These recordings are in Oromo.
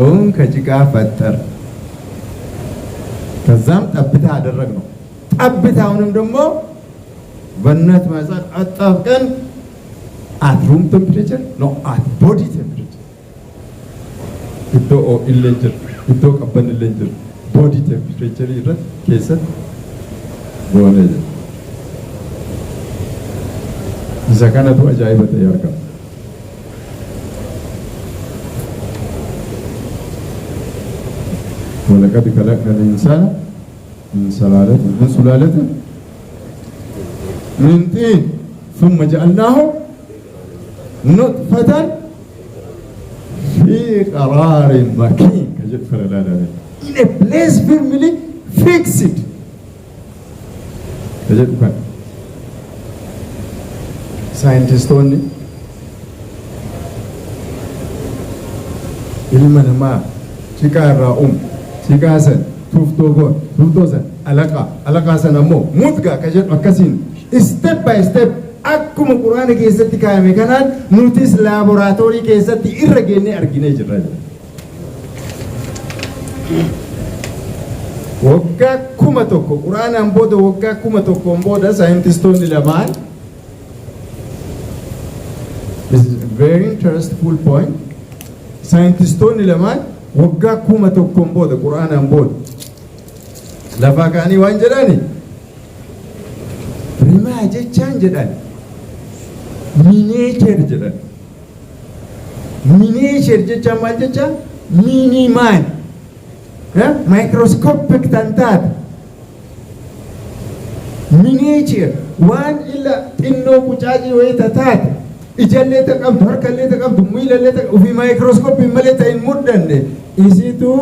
ሰውን ከጭቃ ፈጠር፣ ከዛም ጠብታ አደረግነው። ጠብታውንም ደግሞ በእናት ማህፀን አጣብቀን at room temperature, no, at body temperature, iddoo ho'illee hin jiru, iddoo qabbanillee hin jiru, body temperature irratti keessatti goonee jira. Isa kanatu ajaa'iba ta'ee argama. ولقد خلقنا الإنسان من سلالة من طين ثم جعلناه نطفة في قرار مكين in a place firmly fixed ka jedhu kana. Saayintistoonni ilma namaa ciqaa irraa uumu, ciqaa san tuftoo goon, tuftoo san alaqaa, alaqaa san ammoo mudgaa ka jedhu, akkasiin step by step akkuma Quraana keessatti kaayame kanaan nutis laaboraatoorii keessatti irra geennee arginee jirra jedha. Waggaa 1000 Quraanaan booda, waggaa 1000n booda, saayintistoonni lamaan, this is a very interesting point, saayintistoonni lamaan waggaa 1000n booda, Quraanaan booda, lafaa ka'anii waan jedhani, rimaa jechaan jedhan miniature jedhan. Miniature jechaan maal jecha? Minimal, microscopic tan taate miniature, waan illa xinnoo qucaacii wayii ta taate, ijallee ta qabdu, harkallee ta qabdu, miilallee ta ofii maayikirooskooppii malee ta hin muddanne, isitu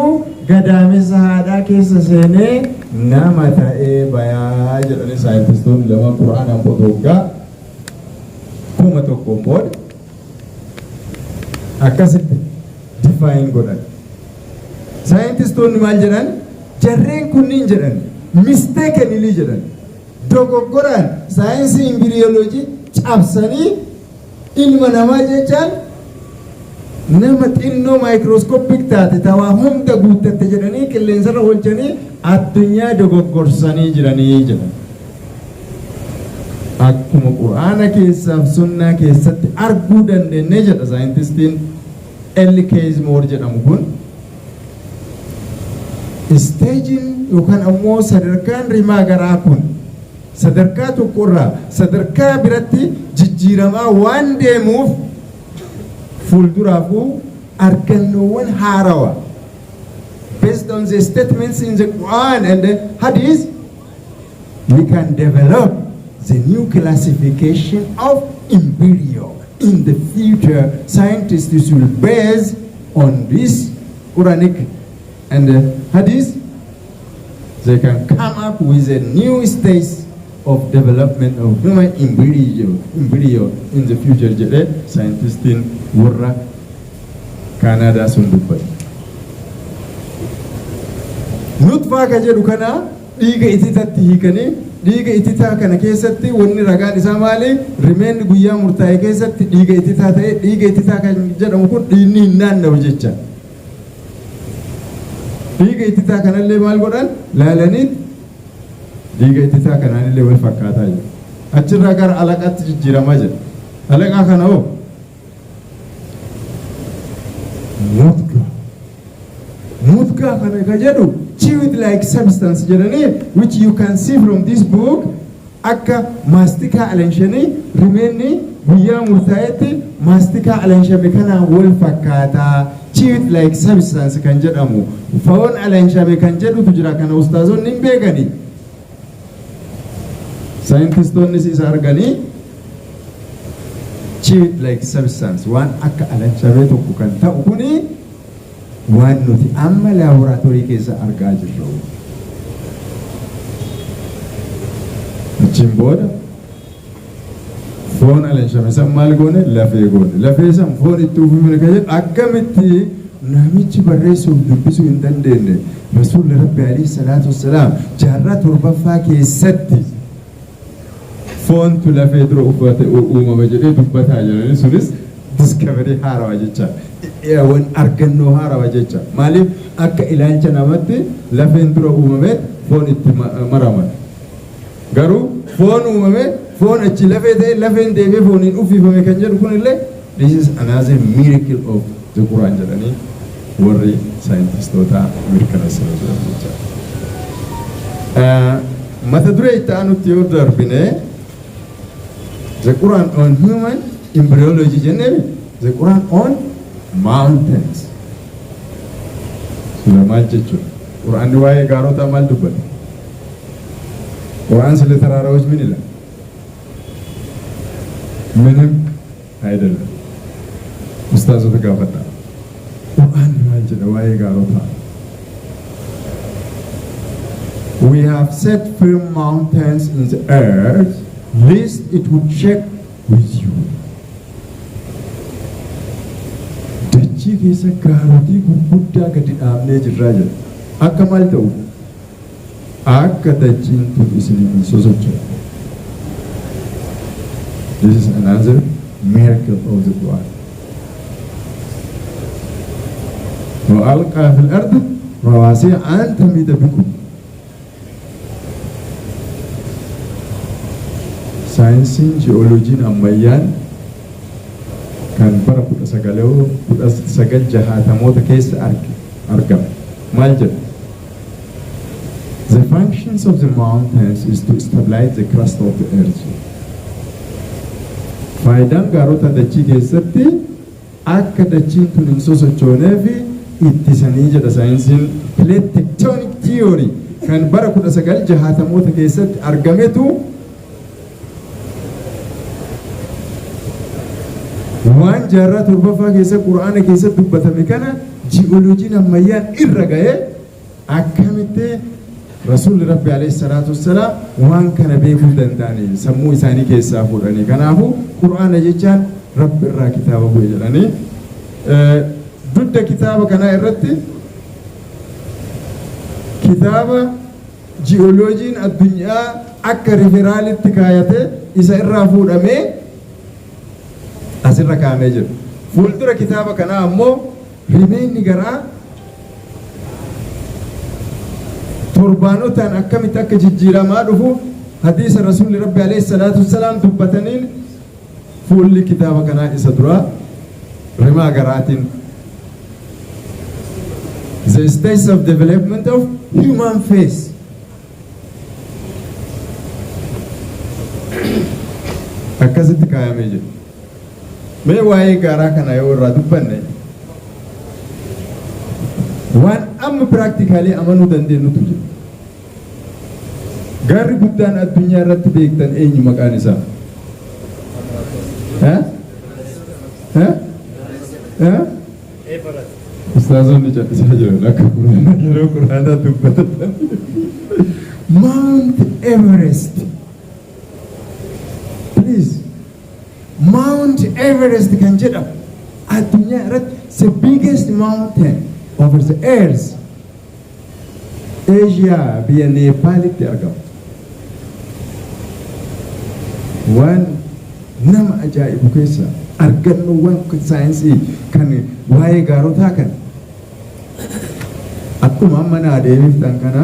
gadaamessa haadhaa keessa seenee nama ta'ee bayaa jedhanii. Saayintistoonni lama Qura'aanaan booda waggaa 1000n booda akkasitti define godhan. Saayintistoonni maal jedhan? Jarreen kunniin jedhan, mistakenly jedhan, dogoggoraan saayinsii embryology cabsanii ilma namaa jechaan nama xinnoo microscopic taate tawaa hunda guuttatte jedhanii qilleensarra oolchanii addunyaa dogoggorsanii jiranii jedhan. Akkuma Quraana keessaaf sunnaa keessatti arguu dandeenye jedha saayintistiin L. Keith Moore jedhamu kun. Stageiin yookaan ammoo sadarkaan rimaa garaa kun sadarkaa tokkorraa sadarkaa biratti jijjiiramaa waan deemuuf, fuulduraafuu argannoowwan haarawa based on the statements in the Quran and the Hadith, we can develop the new classification of embryo in the future. Scientists will base on this Quranic and the Hadith, they can come up with a new stage of development of human embryo in the future jedhee scientistiin warra Kaanaadaa sun dubbate. Nutfaa ka jedhu kana dhiiga ititatti hiikanii, dhiiga ititaa kana keessatti wanni ragaan isaa maali? Rimeenni guyyaa murtaa'e keessatti dhiiga ititaa ta'e, dhiiga ititaa kan jedhamu kun dhiigni hin naanna'u jecha. Dhiiga ititaa kanallee maal godhan? Laalanii dhiiga ititaa kanaanillee wal fakkaataa jira. Achirraa gara alaqaatti jijjiiramaa jira. Alaqaa kana hoo mudgaa. Mudgaa kana ka jedhu chewed like substance jedhanii, which you can see from this book, akka maastikaa alanshanii rimeenni guyyaa murtaa'etti maastikaa alanshame kanaan wal fakkaataa, chewed like substance kan jedhamu, foon alanshame kan jedhutu jira. Kana ustaazonni hin beekani. Saayintistoonnis isa arganii chewed like substance, waan akka alanshamee tokko kan ta'u kuni waan nuti amma laaboraatoorii keessa argaa jirru. Achiin booda foon alanshame san maal goone? Lafee goone. Lafee san foon itti uwwifne kan jedhu akkamitti namichi barreessuuf dubbisuu hin dandeenye, Rasuulli Rabbi alayhi salaatu wassalaam, jaarraa torbaffaa keessatti foontu lafee dura uffate uumama jedhee dubbataa jirani, sunis Discovery haarawaa jecha, wan argannoo haarawaa jecha. Maaliif? Akka ilaalcha namatti lafeen dura uumame, foon itti maraman. Garuu foon uumame, foon achi lafee ta'e, lafeen deebi'ee fooniin uffifame kan jedhu kunillee "This is another miracle of the Quran" jedhanii warri saayintistoota mirkaneessanii jiran jecha. Mata duree itti aanutti yoo darbine, The Quran on Human Embryology jennee, The Quran on Mountains. Sila maal jechuudha? Quraanni waa'ee gaarotaa maal dubbata? ቁርአን ስለ ተራራዎች ምን ይላል? ምንም አይደለም። Ustaazota gaafadha. Qur'aanni maal jedha waa'ee gaarotaa? "We have set firm mountains in the earth, lest it would shake with you." Dachii keessa gaarotii gurguddaa gadi dhaabnee jirraa jedha. Akka maal ta'u? Akka dachiin tun isiniif hin sosocho'u. This is another miracle of the Quran. وألقى في الأرض رواسي أن تميد بكم. Saayinsiin ji'ooloojiin ammayyaan kan bara 1960moota keessa argame maal jedha? The functions of the mountains is to stabilize the crust of the earth. Faayidaan gaarota dachii keessatti akka dachiin tun hin sosochoonee fi ittisanii jedha. Saayinsiin plate tectonic theory kan bara 1960moota keessatti argametu waan jaarraa torbaffaa keessa Qur'aana keessatti dubbatame kana ji'ooloojiin ammayyaan irra ga'ee, akkamitti Rasuulli Rabbi alayhi salaatu wassalaam waan kana beekuu danda'anii sammuu isaanii keessaa fuudhanii, kanaafuu Qur'aana jechaan Rabbi irraa kitaaba bu'e jedhanii. Dudda kitaaba kanaa irratti kitaaba ji'ooloojiin addunyaa akka referralitti kaayate isa irraa fuudhamee asirra kaa'amee jira. Fuuldura kitaaba kanaa ammoo rimeenni garaa torbaanotaan akkamitti akka jijjiiramaa dhufu hadiisa Rasuulli Rabbi alayhi salaatu wassalaam dubbataniin fuulli kitaaba kanaa isa duraa rimaa garaatiin "The States of Development of Human Face" akkasitti kaayamee jira. Mee waa'ee gaaraa kana yoo irraa dubbanne, waan amma practically amanuu dandeenyutu jira. Gaarri guddaan addunyaa irratti beektan eenyu maqaan isaa? Eh? Eh? Eh? Ustaazonni callisaa jiran akka Quraana yeroo Quraanaa dubbatan. Mount Everest. Please. Mount Everest kan jedhamu addunyaa irratti the biggest mountain over the earth. Asia, biyya Neepaalitti argama. Waan nama ajaa'ibu keessa argannoowwan saayinsii kan waa'ee gaarotaa kan akkuma amma naa deebiftan kana,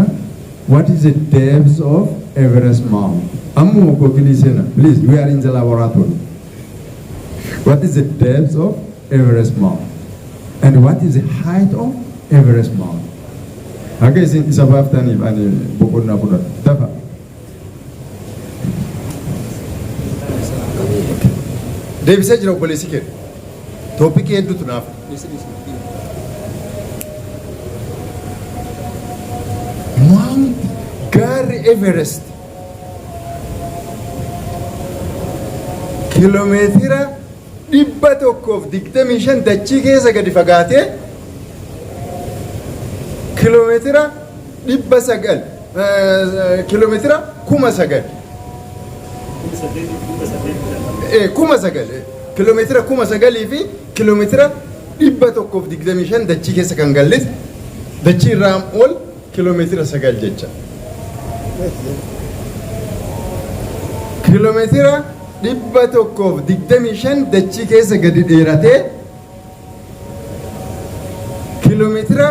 what is the depth of Everest Mount? Ammuma Google seena, please. We are in the laboratory. What is the depth of Everest Mount and what is the height of Everest Mount? Akka isin isa baaftaniif ani boqonnaa fudhadha dafa. Deebisee jira obboleessi kee. Topicii hedduutu naaf. Mount gaarri Everest kiiloomeetira 125 dachii keessa gadi fagaatee, kiiloomeetira 900, kiiloomeetira 9,000, 9,000, kiiloomeetira 9,000 fi kiiloomeetira 125 dachii keessa kan gallis, dachii irraa ol kiiloomeetira 9 jecha. Kiiloomeetira 125 dachii keessa gadi dheeratee kiiloomeetira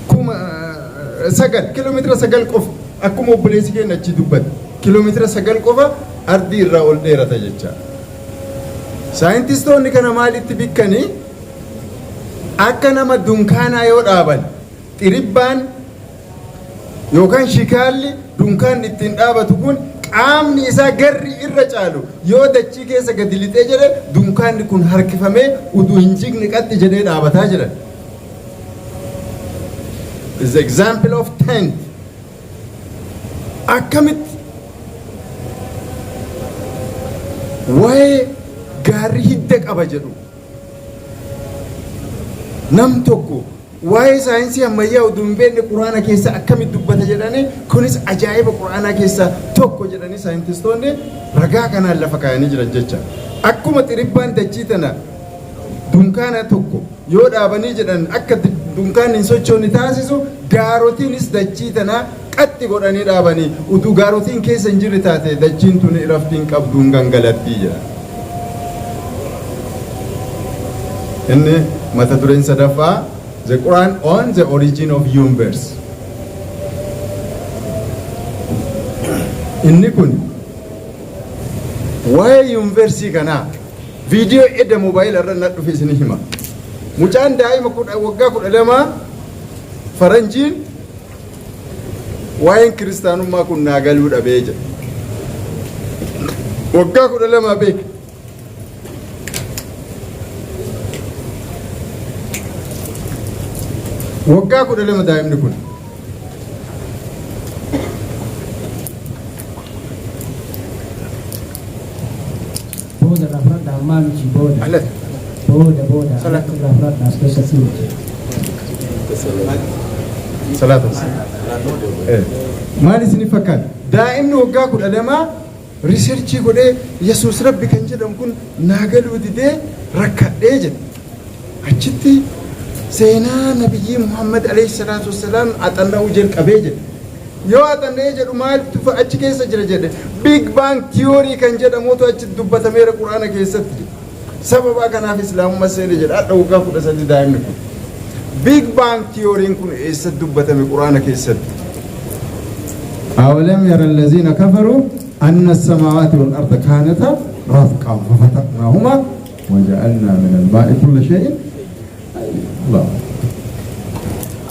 9000, kiiloomeetira 9 qofa, akkuma obboleessi keenya achi dubbate, kiiloomeetira 9 qofa ardii irraa ol dheerata jecha. Saayintistoonni kana maalitti bikkanii? Akka nama dunkaanaa yoo dhaaban, xiribbaan yookaan shikaalli dunkaan ittiin dhaabatu kun qaamni isaa garri irra caalu yoo dachii keessa gadi lixee jedhe, dunkaanni kun harkifamee utuu hin jigne qaxxi jedhee dhaabataa jedhan. Is example of tent. Akkamitti waa'ee gaarri hidda qaba jedhu nam tokko waa'ee saayinsii ammayyaa utuu hin beekne Quraana keessa akkamitti dubbata jedhanii, kunis ajaa'iba Quraanaa keessaa tokko jedhanii saayintistoonni ragaa kanaan lafa kaayanii jiran jecha. Akkuma xiribbaan dachii tana dunkaana tokko yoo dhaabanii jedhan akka dunkaanni hin sochoone taasisu, gaarotiinis dachii tana qaxxi godhanii dhaabanii utuu gaarotiin keessa hin jirre taate dachiin tun raftiin qabduun gangalattii jedha. Inni mata dureen sadaffaa, The Quran on the Origin of Universe. Inni kun waa'ee yuuniversii kanaa viidiyoo edda moobaayila irra na dhufe isin hima. Mucaan daa'ima waggaa 12 faranjiin waa'een kiristaanummaa kun naa galuu dhabee jedha. Waggaa 12 beeka. Waggaa 12 daa'imni kun. Booda irraa fudhadha, ammaa miti, booda. Alatti. Booda, booda. Salaat. Alatti irraa fudhadha, as keessatti miti. Salaata. Maal isin fakkaata? Daa'imni waggaa 12 research godhee Yesuus Rabbi kan jedhamu kun naa galuu didee rakkadhee jedhe. Achitti seenaa Nabiyyii Muhammad alayhi salaatu wassalaam axanna'uu jalqabee jedhe. Yoo axanna'ee jedhu maaltu achi keessa jira jedhe. Big Bang Theory kan jedhamutu achi dubbatameera Quraana keessatti jedhe. Sababa kanaaf Islaamummaa seene jedha. Hadha waggaa 13 daa'imni kun. Big Bang Theory'n kun eessatti dubbatame Quraana keessatti? أولم يرى الذين كفروا أن السماوات والأرض كانتا رتقا ففتقناهما وجعلنا من الماء كل شيء. الله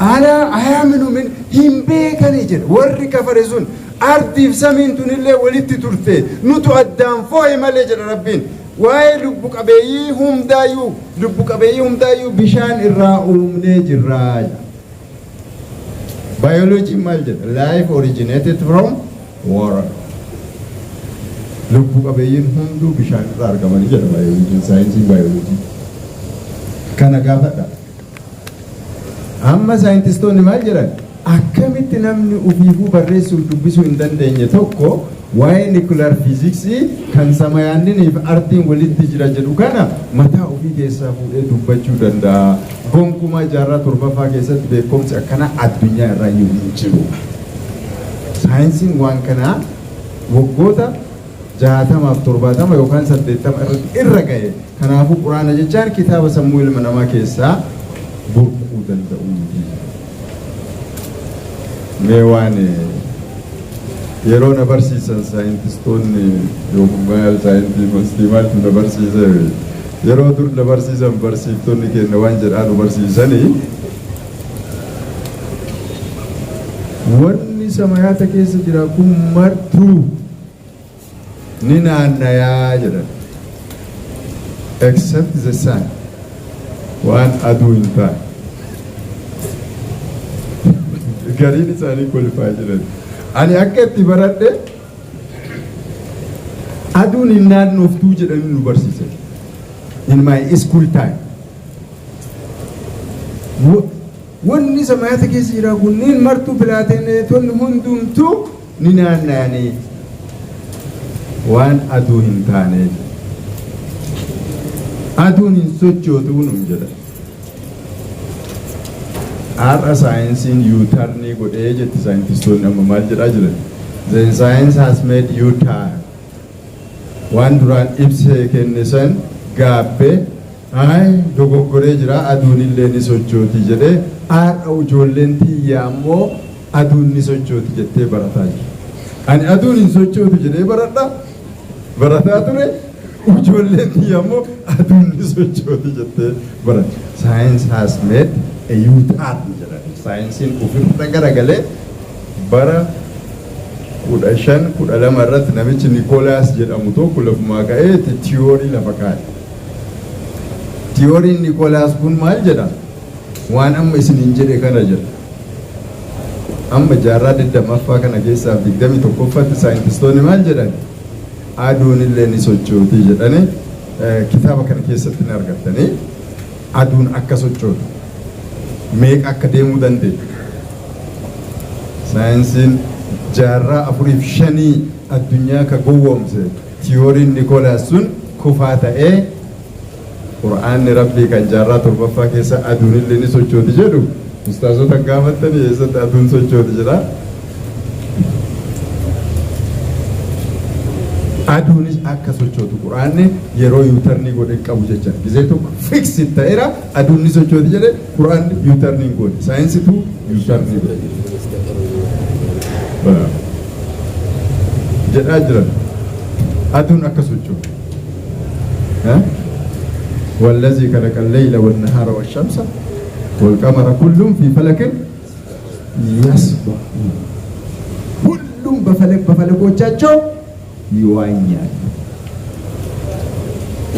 ألا أيامن من hin beekani jedhe. Warri kafare sun ardiif samiin tunillee walitti turte, nutu addaan foo'e malee jedha Rabbiin. Waa'ee lubbu qabeeyyii hundaayyuu, lubbu qabeeyyii hundaayyuu bishaan irraa uumnee jirraa. Biology maal jedha? Life originated from water. Lubbu qabeeyyiin hunduu bishaan irraa argamanii jedha biology, saayinsiin biology. Kana gaafadha. Amma saayintistoonni maal jedhan? Akkamitti namni ufiifuu barreessuuf dubbisuu hin dandeenye tokko waa'ee nuclear physics kan samayaanniniif ardiin walitti jira jedhu kana mataa ofii keessaa fuudhee dubbachuu danda'a? Gonkumaa jaarraa torbaffaa keessatti beekumsi akkana addunyaa irraa iyyuu hin jiru. Saayinsiin waan kanaa waggoota 60f 70 yookaan 80 irratti irra ga'e. Kanaafuu Quraana jechaan kitaaba sammuu ilma namaa keessaa burquu danda'u miti. Mee waan yeroo na barsiisan saayintistoonni yookaan saayintistii maaltu na barsiise, yeroo dur na barsiisan barsiiftonni keenya waan jedhaa nu barsiisanii, wanni samayaata keessa jira kun martuu ni naannayaa jedhan, except the sun, waan aduu hin taane. Gariin isaanii kolfaa jiran. Ani akka itti baradhe aduun hin naannoftuu jedhanii nu barsiisan in my school time. Wanni samayaata keessa jira kunniin martuu, pilaaneetonni hundumtuu ni naanna'anii waan aduu hin taane, aduun hin sochootuu nun jedha. Har'a saayinsiin U-turn godhee jetti. Saayintistoonni amma maal jedhaa jiran? The science has made U-turn. Waan duraan ibsee kenne san gaabbee, "Ay, dogoggoree jira, aduun illee ni sochooti" jedhee, har'a ijoolleen tiyya ammoo aduun ni sochooti jettee barataa jiru. Ani aduun hin sochootu jedhee baradha barataa ture, ijoolleen tiyya ammoo aduun ni sochooti jettee barata. Science has made a U-turn jedhani. Saayinsiin ofirra garagalee bara 1512 irratti namichi Nikoolaas jedhamu tokko lafumaa ka'ee tiyoorii lafa kaa'e. Tiyooriin Nikoolaas kun maal jedha? Waan amma isiniin jedhe kana jedha. Amma jaarraa 20ffaa kana keessaa 21ffaatti saayintistoonni maal jedhan? Aduun illee ni sochootii jedhani. Kitaaba kana keessatti ni argattanii, aduun akka sochootu, meeqa akka deemuu dandeettu. Saayinsiin jaarraa afuriif shanii addunyaa ka gowwoomse tiyooriin Nikoolaas sun kufaa ta'ee, Qur'aanni Rabbii kan jaarraa torbaffaa keessa aduun illee ni sochooti jedhu, ustaazota gaafattanii eessatti aduun sochooti jedha. Aduunis akka sochootu Qur'aanni yeroo U-turn godhe qabu jecha gizee tokko fix ta'eera. Aduun ni sochooti jedhe, Qur'aanni U-turn hin goone, saayinsitu U-turn godhe jedhaa jiran. Aduun akka sochootu, والذي خلق الليل والنهار والشمس والقمر كل في فلك يسبحون. ሁሉም በፈለክ በፈለኮቻቸው ይዋኛል።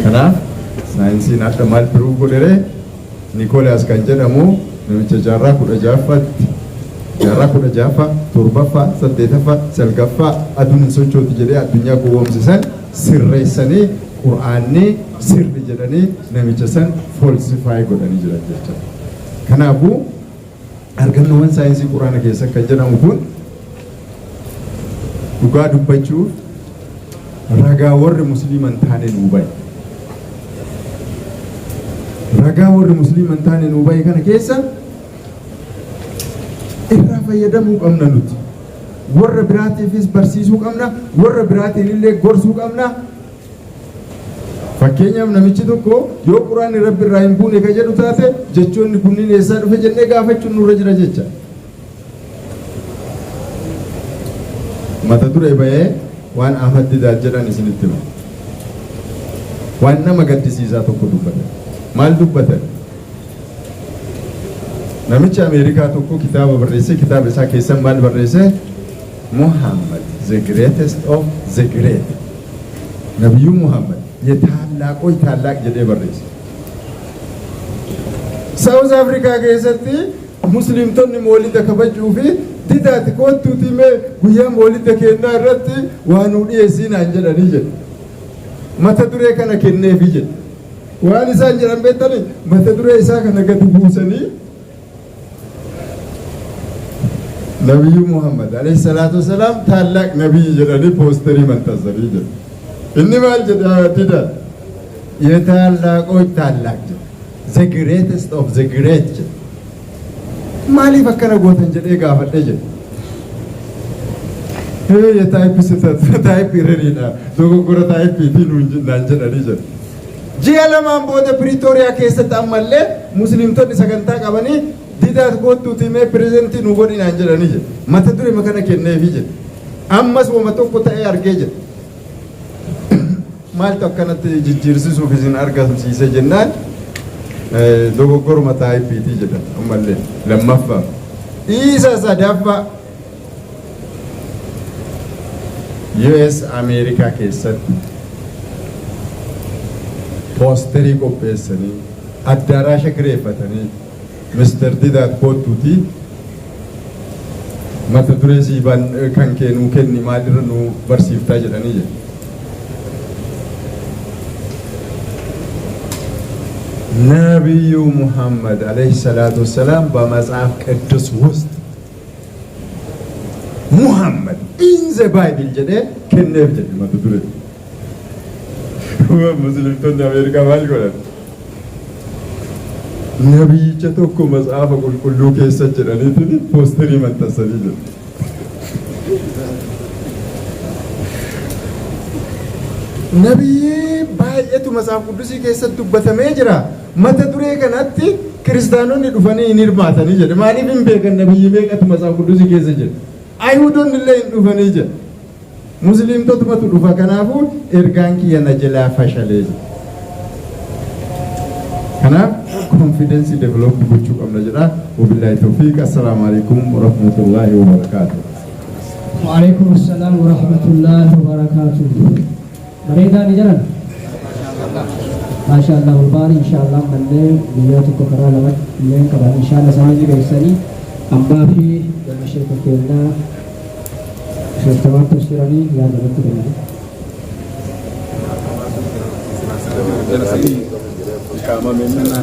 Kanaaf saayinsiin akka maal prove godhere? Nikoolaas kan jedhamu namicha jaarraa 16ffaatti, jaarraa 16ffaa, torbaffaa, saddeetaffaa, salgaffaa aduun hin sochooti jedhee addunyaa gowwoomsisan sirreessanii, Qur'aanni sirri jedhanii namicha san falsify godhanii jiran jechuudha. Kanaafuu argannoowwan saayinsii Qur'aana keessa kan jedhamu kun, dhugaa dubbachuuf, ragaa warri musliima hin taane nuu bahe. Ragaa warri musliima hin taane nuu bahe kana keessa irraa fayyadamuu qabna nuti. Warra biraatiifis barsiisuu qabna, warra biraatiin illee gorsuu qabna. Fakkeenyaaf, namichi tokko yoo Quraanni Rabbi irraa hin buune ka jedhu taate, jechoonni kunniin eessaa dhufe jennee gaafachuun nurra jira jecha. Mata duree bahee waan Ahmad Didaat jedhan isinitti hima. Waan nama gaddisiisaa tokko dubbatan. Maal dubbatan? Namichi Ameerikaa tokko kitaaba barreesse. Kitaaba isaa keessan maal barreesse? Muhammad, the greatest of the great. Nabiyyuu Muhammad የታላቆች ታላቅ jedhee barreesse. South Africa keessatti musliimtonni moolida kabajuu fi Didaati koottuuti mee guyyaa moolida kennaa irratti waa nuu dhiyeessii naan jedhanii jedhe. Mata duree kana kenneefi jedhe. Waan isaan jedhan beektanii? Mata duree isaa kana gadi buusanii, Nabiyyuu Muhammad alayhi salaatu wasalaam ታላቅ ነቢይ jedhanii poosterii maxxansanii jedhu. Inni maal jedhe Didaat? የታላቆች ታላቅ jedhe. The greatest of the great jedhe. Maaliif akkana gootan jedhee gaafadhe jedhe. Hee, type ስህተት, type erroriidha. Dogoggora typeiitiin nuun naan jedhanii jedhe. Ji'a 2n booda Piriitooriyaa keessatti ammallee musliimtonni sagantaa qabanii, Didaat koottuuti mee present nu godhi naan jedhanii jedhe. Mata duree kana kenneefi jedhe. Ammas wama tokko ta'ee argee jedhe. Maaltu akkanatti jijjiirsisuuf isin argamsiise jennaan, dogoggoruma typeiitii jedhan ammallee lammaffaa. Isa sadaffaa, US Ameerikaa keessatti poosterii qopheessanii, addaraasha kireeffatanii, Mr. Didaat koottuutii mata duree siibaan kan kee nuu kenni, maalirra nuu barsiiftaa jedhanii jedhe. ነቢዩ ሙሐመድ ዓለይሂ ሰላቱ ወሰላም በመጽሐፍ ቅዱስ ውስጥ፣ Muhammad in the Bible jedhee kenneef jedhe mata duree. Musliimtonni Ameerikaa maal godhan? Nabiyyicha tokko matsaafa qulqulluu keessa jedhaniitiin poosterii maxxansanii jiru. Nabiyyi baay'eetu Matsaaf Quddusii keessatti dubbatamee jira. Mata duree kanatti kiristaanonni dhufanii hin hirmaatanii jedhe. Maaliif hin beekan nabiyyi meeqatu Matsaaf Quddusii keessa jira? Ayhuudonni illee hin dhufanii jedhe. Musliimtotumatu dhufa, kanaafuu ergaan kiyya na jalaa fashalee jedhe. Kanaaf confidence develop gochuu qabna jedha. Wabillahi tawfiiq. Assalaamu alaikum warahmatullahi wabarakaatuh. وعليكم السلام ورحمة الله وبركاته. Bareedaa ni jiran. Maasha Allah, ulbaani insha Allah manneen guyyaa tokko karaa lamatti illeen qaban insha Allah isaanii geessanii ammaa fi gama sheeka kennaa sheektamaan tafsiranii yaada irratti kennanii.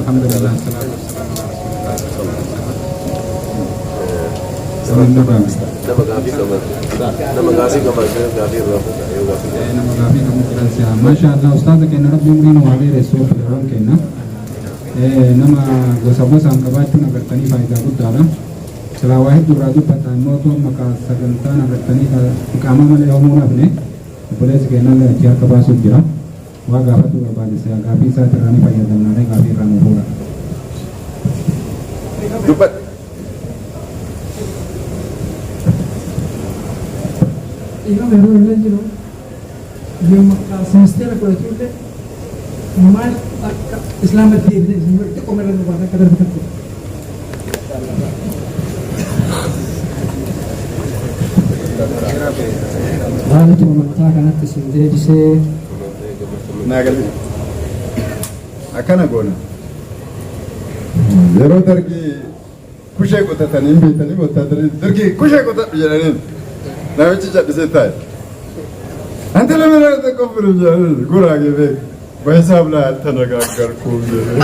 الحمد لله والصلاة والسلام على رسول الله. Nama gaafii qaba. Nama gaafii qaba. Gaafii irraa fuudha. Yoo gaafii qaba. Nama gaafii qabu jiran si'a. Maasha Allah, ustaaza keenya Rabbi umrii nu haa dheeressu, obboleewwan keenya. Nama gosa gosaan qabaachuun agartanii faayidaa guddaadha. Silaa waa hedduu irraa dubbataa immoo otoo amma ka sagantaan agartanii ka iqaamaa malee hoomuu hafne, obboleessi keenya illee achi harka baasuuf jira. Waa gaafachuu barbaade si'a gaafii isaati irraa ni fayyadamnaadha, gaafii irraa nu fuudha. Dubbadhu. Dhiifama, yeroo illee jiru yoo maqaa simisteera godhatullee maal akka islaamatti deebine isin xiqqoo irra nu baata akka darbe tokko. Maaltu amantaa kanatti isin deebisee? Naa galee. Akkana goona. Yeroo dargii kushee qotatanii hin beektanii, wotaadarii dargii kushee qotadhu jedhaniin namichi callisee taa'e. አንተ ለምን አትቆፍርም jedhaniin, Guraagee beek, በሂሳብ ላይ አልተነጋገርኩም jedhe.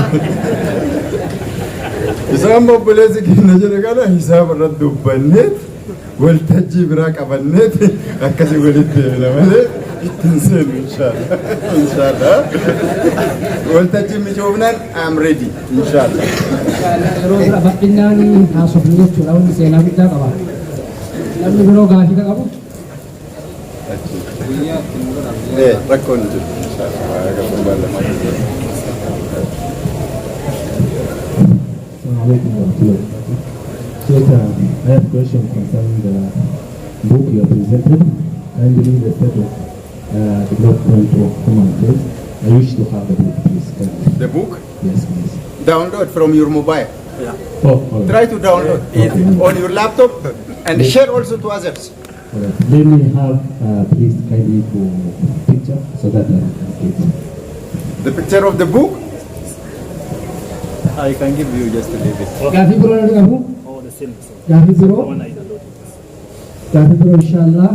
Isaan obboleessi keenya jedhe kana hisaaba irratti dubbanneet waltajjii biraa qabanneet akkasii walitti deebina malee ittiin seenu inshallah. Inshallah. Waltajjii mijoofnaan I'm ready inshallah. Yeroo bira bal'inaan haasofnu jechuudha, wanni seenaa guddaa qaba. Namni biroo gaafii qabu? Rakkoon hin jiru inshallah. Waaqa barbaadama. السلام عليكم ورحمة الله وبركاته. Sheikh, I have a question concerning the book you have presented. Kindly, the state of development of human affairs. I wish to have the book, please. Kindly. The book? Yes, please. Download from your mobile. Oh, all right. Try to download it on your laptop and share also to others. All right. Let me have, please, kindly, for picture so that I can get. The picture of the book? I can give you, just to leave it. Gaafii biroo namni qabu? Oh, the same. Gaafii biroo? One I downloaded. Gaafii biroo inshallah.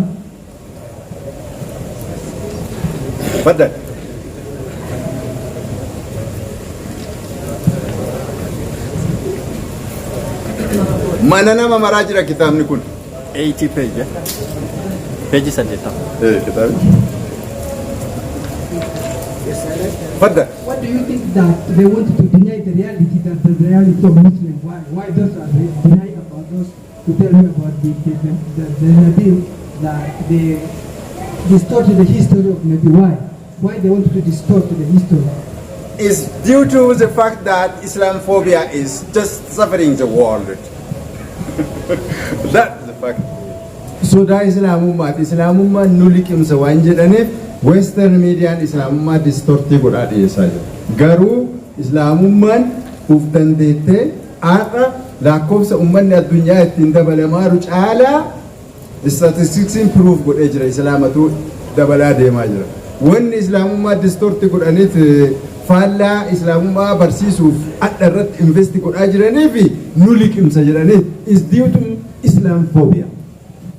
تفضل. Mana nama maraa jira kitaabni kun. 80 page. Eh? Page 80. Eh, kitaabni. تفضل. What do you think that they want to deny the reality, that the reality of Muslim? Why? Why those are they deny about those to tell you about the Nabi, that they distorted the history of Nabi? Why? Why they want to distort the history? Is due to the fact that Islamophobia is just suffering the world. That's the fact. Sodaa Islaamummaati. Islaamummaan nu liqimsa waan jedhaniif Western mediaan Islaamummaa distort godhaa dhiyeessaa jira. Garuu Islaamummaan uf dandeettee har'a lakkoofsa uummanni addunyaa ittiin dabalamaaru caalaa statisticsiin proof godhee jira, Islaamatu dabalaa deemaa jira. Wanni Islaamummaa distort godhaniif, faallaa Islaamummaa barsiisuuf adda irratti invest godhaa jiranii fi nu liqimsa jedhanii is due to Islamophobia.